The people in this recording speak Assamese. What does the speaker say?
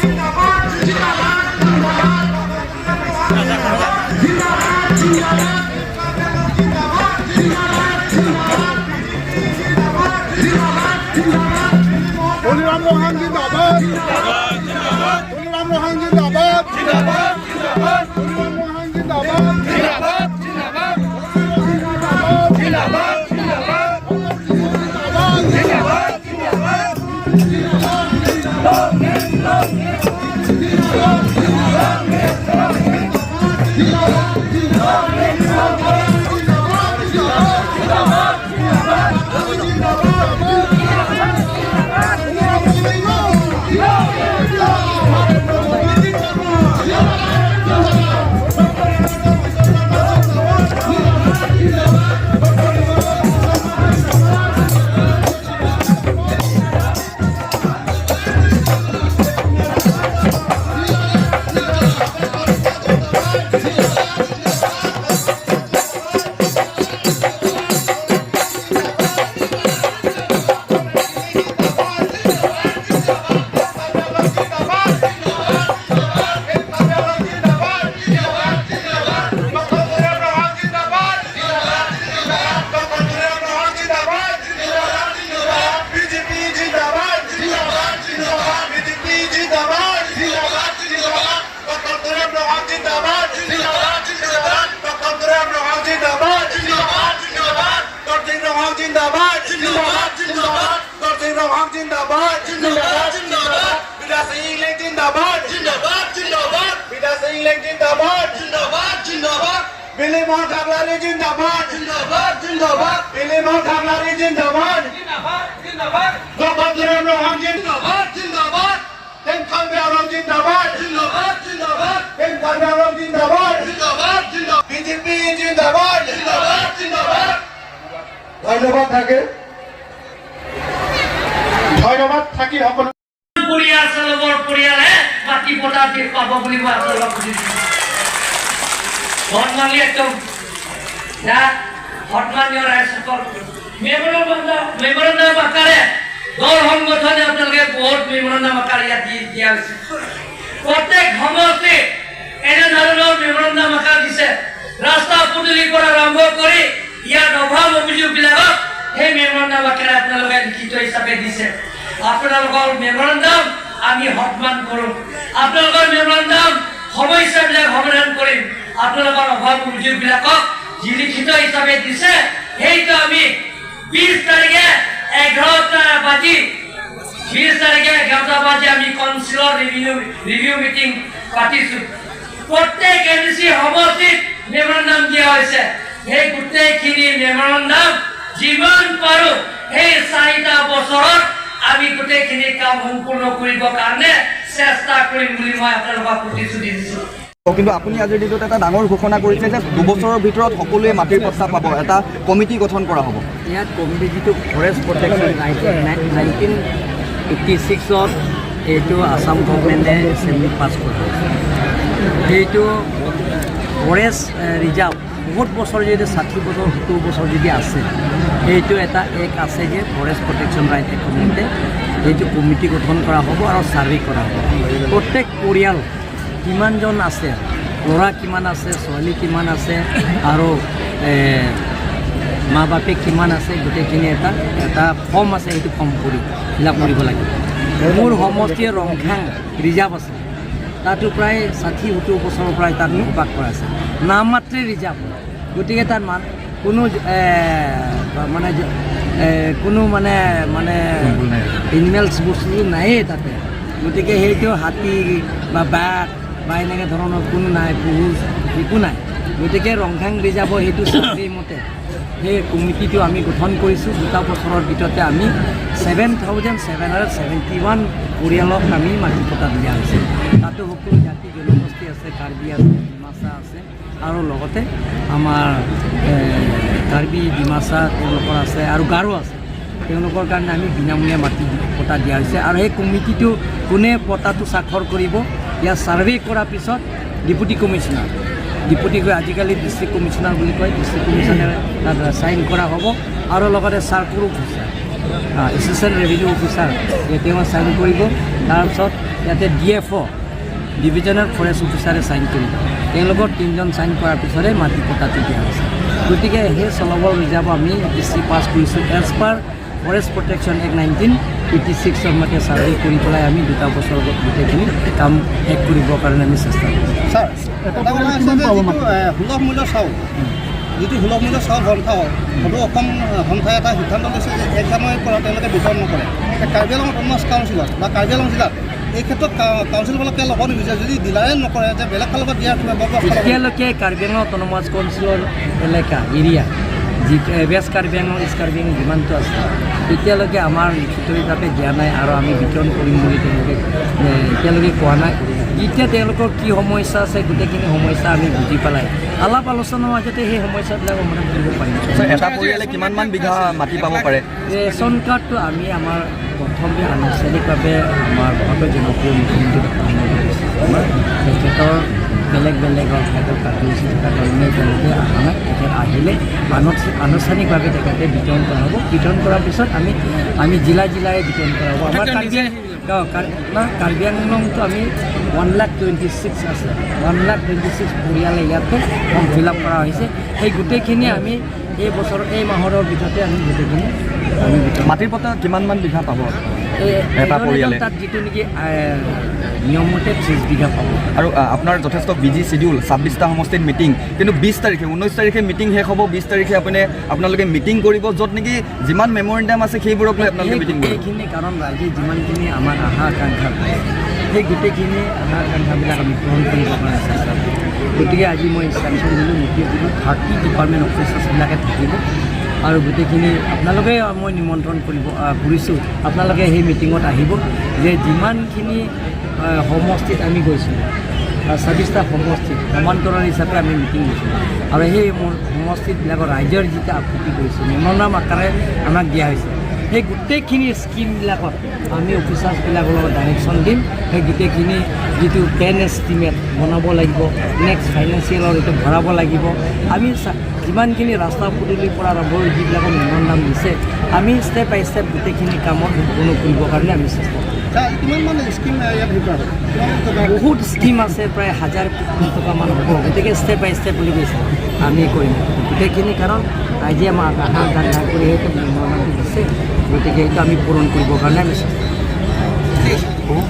জিন্দাবাদ, জিন্দাবাদ, জিন্দাবাদ, জিন্দাবাদ, জিন্দাবাদ, জিন্দাবাদ, জিন্দাবাদ, জিন্দাবাদ। তুলিৰাম ৰংহাং জিন্দাবাদ, তুলিৰাম ৰংহাং জিন্দাবাদ, তুলিৰাম ৰংহাং জিন্দাবাদ, জিন্দাবাদ, জিন্দাবাদ, জিন্দাবাদ, জিন্দাবাদ। বিজেপি জিন্দাবাদ, জিন্দাবাদ, জিন্দাবাদ। বিজেপি জিন্দাবাদ, জিন্দাবাদ, জিন্দাবাদ। ডক্টর তুলিৰাম ৰংহাং জিন্দাবাদ, জিন্দাবাদ, জিন্দাবাদ। ডক্টৰ তুলিৰাম ৰংহাং জিন্দাবাদ, জিন্দাবাদ, জিন্দাবাদ। ডক্টৰ ৰংহাং জিন্দাবাদ, জিন্দাবাদ, জিন্দাবাদ। ডক্টৰ ৰংহাং জিন্দাবাদ, জিন্দাবাদ, জিন্দাবাদ। বিদাসিং ইংলেং জিন্দাবাদ, জিন্দাবাদ, জিন্দাবাদ। বিদাসিং ইংলেং জিন্দাবাদ, জিন্দাবাদ, জিন্দাবাদ। বিলিমোহন খাগলারি জিন্দাবাদ, জিন্দাবাদ, জিন্দাবাদ। বিলিমোহন খাগলারি জিন্দাবাদ। ডক্টর তুলিৰাম ৰংহাং জিন্দাবাদ, জিন্দাবাদ। টেংখান আলম জিন্দাবাদ, জিন্দাবাদ, জিন্দাবাদ। টেংখান আলম জিন্দাবাদ, জিন্দাবাদ, জিন্দাবাদ। বিজেপি জিন্দাবাদ, জিন্দাবাদ, জিন্দাবাদ। ধন্যবাদ থাকে, ধন্যবাদ থাকি সকলো। পৰিয়াল চালকৰ পৰিয়ালে মাটি পটা দি পাব বুলি মই আপোনালোকক বুজি সন্মানী একদম না সন্মানীয় ৰাইজসকল, মেমৰেণ্ডাম আকাৰে দল সংগঠনে আপোনালোকে বহুত মেমৰেণ্ডাম আকাৰে ইয়াত দি দিয়া হৈছে। প্ৰত্যেক সমষ্টিত এনেধৰণৰ মেমৰেণ্ডাম আকাৰ দিছে। ৰাস্তা পদূলিৰ পৰা আৰম্ভ কৰি ইয়াত অভাৱ অভিযোগবিলাকক সেই মেমৰেণ্ডাম আকাৰে আপোনালোকে লিখিত হিচাপে দিছে। আপোনালোকৰ মেমৰেণ্ডাম আমি সন্মান কৰোঁ, আপোনালোকৰ মেমৰেণ্ডাম সমস্যাবিলাক সমাধান কৰিম। আপোনালোকৰ অভাৱ অভিযোগবিলাকক যি লিখিত হিচাপে দিছে, সেইটো আমি 20 তাৰিখে 11টা বাজি, 20 তাৰিখে 11টা বাজি আমি কাউন্সিলৰ ৰিভিউ মিটিং পাতিছোঁ। প্ৰত্যেক এম চি সমষ্টিত মেমৰেণ্ডাম দিয়া হৈছে। সেই গোটেইখিনি মেমৰেণ্ডাম যিমান পাৰোঁ সেই 4টা বছৰত আমি গোটেইখিনি কাম সম্পূৰ্ণ কৰিবৰ কাৰণে চেষ্টা কৰিম বুলি মই আপোনালোকক প্ৰতিশ্ৰুতি দিছোঁ। কিন্তু আপুনি আজিৰ দিনটোত এটা ডাঙৰ ঘোষণা কৰিছে যে 2 বছৰৰ ভিতৰত সকলোৱে মাটিৰ পট্টা পাব, এটা কমিটি গঠন কৰা হ'ব। ইয়াত কমিটি যিটো ফৰেষ্ট প্ৰটেকশ্যন 1986ত এইটো আছাম গভমেণ্টে এছেম্বলিত পাছ কৰা হৈছে। সেইটো ফৰেষ্ট ৰিজাৰ্ভ বহুত বছৰ যদি 60 বছৰ, 70 বছৰ যদি আছে, সেইটো এটা এক আছে যে ফৰেষ্ট প্ৰটেকশ্যন ৰাইট এক্ট মতে সেইটো কমিটি গঠন কৰা হ'ব আৰু ছাৰ্ভে কৰা হ'ব। প্ৰত্যেক পৰিয়াল কিমানজন আছে, ল'ৰা কিমান আছে, ছোৱালী কিমান আছে আৰু মা বাপেক কিমান আছে, গোটেইখিনি এটা এটা ফৰ্ম আছে, সেইটো ফৰ্ম কৰি ফিল আপ কৰিব লাগিব। মোৰ সমষ্টিৰ ৰংখাং ৰিজাৰ্ভ আছে, তাতো প্ৰায় 60-70 বছৰৰ পৰাই তাত বসবাস কৰা আছে। নামমাত্ৰে ৰিজাৰ্ভ, গতিকে তাত কোনো মানে কোনো মানে মানে এনিমেলছ বস্তুটো নায়েই তাতে। গতিকে সেইটো হাতী বা বাঘ বা এনেকুৱা ধৰণৰ কোনো নাই, পহু একো নাই। গতিকে ৰংখাং ৰিজাৰ্ভৰ সেইটো চাৰ্ভে মতে সেই কমিটিটো আমি গঠন কৰিছোঁ। 2টা বছৰৰ ভিতৰতে আমি 7771 পৰিয়ালক আমি মাটি পটা দিয়া হৈছে। তাতো সকলো জাতি জনগোষ্ঠী আছে, কাৰ্বি আছে, ডিমাচা আছে আৰু লগতে আমাৰ কাৰ্বি, ডিমাচা তেওঁলোকৰ আছে আৰু গাৰো আছে। তেওঁলোকৰ কাৰণে আমি বিনামূলীয়া মাটি পটা দিয়া হৈছে। আৰু সেই কমিটিটো কোনে পটাটো স্বাক্ষৰ কৰিব, ইয়াৰ ছাৰ্ভে কৰাৰ পিছত ডেপুটি কমিশ্যনাৰ, ডিপুটি কয়, আজিকালি ডিষ্ট্ৰিক্ট কমিশ্যনাৰ বুলি কয়, ডিষ্ট্ৰিক্ট কমিশ্যনাৰে তাত চাইন কৰা হ'ব আৰু লগতে circle officer, assistant revenue officer, তেওঁ চাইন কৰিব। তাৰপিছত ইয়াতে ডিএফঅ', ডিভিজনেল ফৰেষ্ট অফিচাৰে চাইন কৰিব। তেওঁলোকৰ তিনিজন চাইন কৰাৰ পিছতহে মাটি পট্টাটো দিয়া হৈছে। গতিকে সেই চলবল ৰিজাৰ্ভ আমি ডিচি পাছ কৰিছোঁ। As per Forest Protection Act 1986ৰ মতে ছাৰ্ভে কৰি পেলাই আমি 2টা বছৰৰ আগত গোটেইখিনি কাম শেষ কৰিবৰ কাৰণে আমি চেষ্টা কৰিছোঁ। ছাৰ, এটা কথা আছে যে যিটো সুলভ মূল্যৰ চাউল, যিটো সুলভ মূল্যৰ চাউল সন্থা হয়, সদৌ অসম সন্থাই এটা সিদ্ধান্ত লৈছে যে 1 জানুৱাৰীৰ পৰা তেওঁলোকে বিতৰণ নকৰে। এতিয়া কাৰ্বি আংলং অট'নমাছ কাউন্সিলত বা কাৰ্বি আংলং জিলাত এই ক্ষেত্ৰত কাউন্সিলবিলাকে ল'ব নিবিচাৰে। যদি ডিলাৰে নকৰে যে বেলেগ ফালৰ পৰা দিয়াৰ কিবা ব্যৱস্থা ল'ব? এতিয়ালৈকে কাৰ্বি আংলং অট'নমাছ কাউন্সিলৰ এলেকা এৰিয়া যি ৱেষ্ট কাৰ্বি আংলং, ইষ্ট কাৰ্বি আংলং যিমানটো আছে, এতিয়ালৈকে আমাৰ লিখিত হিচাপে দিয়া নাই আৰু আমি বিতৰণ কৰিম বুলি তেওঁলোকে এতিয়ালৈকে কোৱা নাই। এতিয়া তেওঁলোকৰ কি সমস্যা আছে, গোটেইখিনি সমস্যা আমি বুজি পেলাই আলাপ আলোচনাৰ মাজতে সেই সমস্যাবিলাক সমাধান কৰিব পাৰিম। ছাৰ, এটা পৰিয়ালে কিমানমান বিঘা মাটি পাব পাৰে? ৰেচন কাৰ্ডটো আমি আমাৰ প্ৰথমে আনুষ্ঠানিকভাৱে আমাৰ ভাৰতৰ জনপ্ৰিয় মুখ্যমন্ত্ৰী ডক্টৰ হিমন্ত বিশ্ব শৰ্মা, তেখেতৰ বেলেগ বেলেগৰ তেখেতৰ কাৰ্যসূচী থকাৰ কাৰণে তেওঁলোকে অহা নাই। তেখেত আহিলে আনুষ্ঠানিকভাৱে তেখেতে বিতৰণ কৰা হ'ব। বিতৰণ কৰাৰ পিছত আমি জিলা জিলাই বিতৰণ কৰা হ'ব। আমাৰ কাৰ্বি আংলংটো আমি 1 লাখ 26 আছে, 1 লাখ 26 পৰিয়ালে ইয়াতে ফৰ্ম ফিল আপ কৰা হৈছে। সেই গোটেইখিনি আমি এই বছৰ এই মাহৰ ভিতৰতে আমি গোটেইখিনি আমি বিতৰণ মাটিৰ পট্টা কিমানমান বিঘা পাব এই এটা এজন এজন পৰিয়ালে? তাত যিটো নেকি নিয়মমতে 30 বিঘা পাব। আৰু আপোনাৰ যথেষ্ট বিজি চিডিউল, 26টা সমষ্টিত মিটিং। কিন্তু 20 তাৰিখে, 19 তাৰিখে মিটিং শেষ হ'ব, 20 তাৰিখে আপোনালোকে মিটিং কৰিব, য'ত নেকি যিমান মেমৰেণ্ডাম আছে সেইবোৰক লৈ আপোনালোকে সেই মিটিং কৰিব। গোটেইখিনি কাৰণ ৰাইজে যিমানখিনি আমাৰ আশা আকাংক্ষা কৰিছে, সেই গোটেইখিনি আশা আকাংক্ষাবিলাক আমি পূৰণ কৰিবৰ কাৰণে চেষ্টা কৰিম। গতিকে আজি মই ইনষ্ট্ৰাকশ্যন দিলোঁ, নটিচ দিলোঁ, 30 ডিপাৰ্টমেণ্ট অফিচাৰ্ছবিলাকে থাকিব আৰু গোটেইখিনি আপোনালোকে মই নিমন্ত্ৰণ কৰিছোঁ, আপোনালোকে সেই মিটিঙত আহিব যে যিমানখিনি সমষ্টিত আমি গৈছিলোঁ, 26টা সমষ্টিত সমান্তৰাল হিচাপে আমি মিটিং গৈছিলোঁ আৰু সেই মোৰ সমষ্টিতবিলাকৰ ৰাইজৰ যিটো আপত্তি কৰিছে, মেমৰেণ্ডাম আকাৰে আমাক দিয়া হৈছে, সেই গোটেইখিনি স্কীমবিলাকত আমি অফিচাৰ্ছবিলাকৰ লগত ডাইৰেকশ্যন দিম। সেই গোটেইখিনি যিটো প্লেন এষ্টিমেট বনাব লাগিব, নেক্সট ফাইনেন্সিয়েলৰ এইটো ভৰাব লাগিব। আমি যিমানখিনি ৰাস্তা পদূলিৰ পৰা আৰম্ভ কৰি যিবিলাকৰ মেমৰেণ্ডাম দিছে, আমি ষ্টেপ বাই ষ্টেপ গোটেইখিনি কামত সম্পূৰ্ণ কৰিবৰ কাৰণে আমি চেষ্টা কৰিম। ছাৰ, কিমানমান স্কীম ইয়াত হেৰি কৰা হ'ব? কিমান টকা? বহুত স্কীম আছে, প্ৰায় হাজাৰ কোটি টকামান হ'ব। গতিকে ষ্টেপ বাই ষ্টেপ বুলি কৈছে, আমি কৰিম গোটেইখিনি। কাৰণ ৰাইজে আমাক আশা আকাংক্ষা কৰি সেইটো মেমৰেণ্ডামটো দিছে, গতিকে সেইটো আমি পূৰণ কৰিবৰ কাৰণে আমি চেষ্টা কৰিম।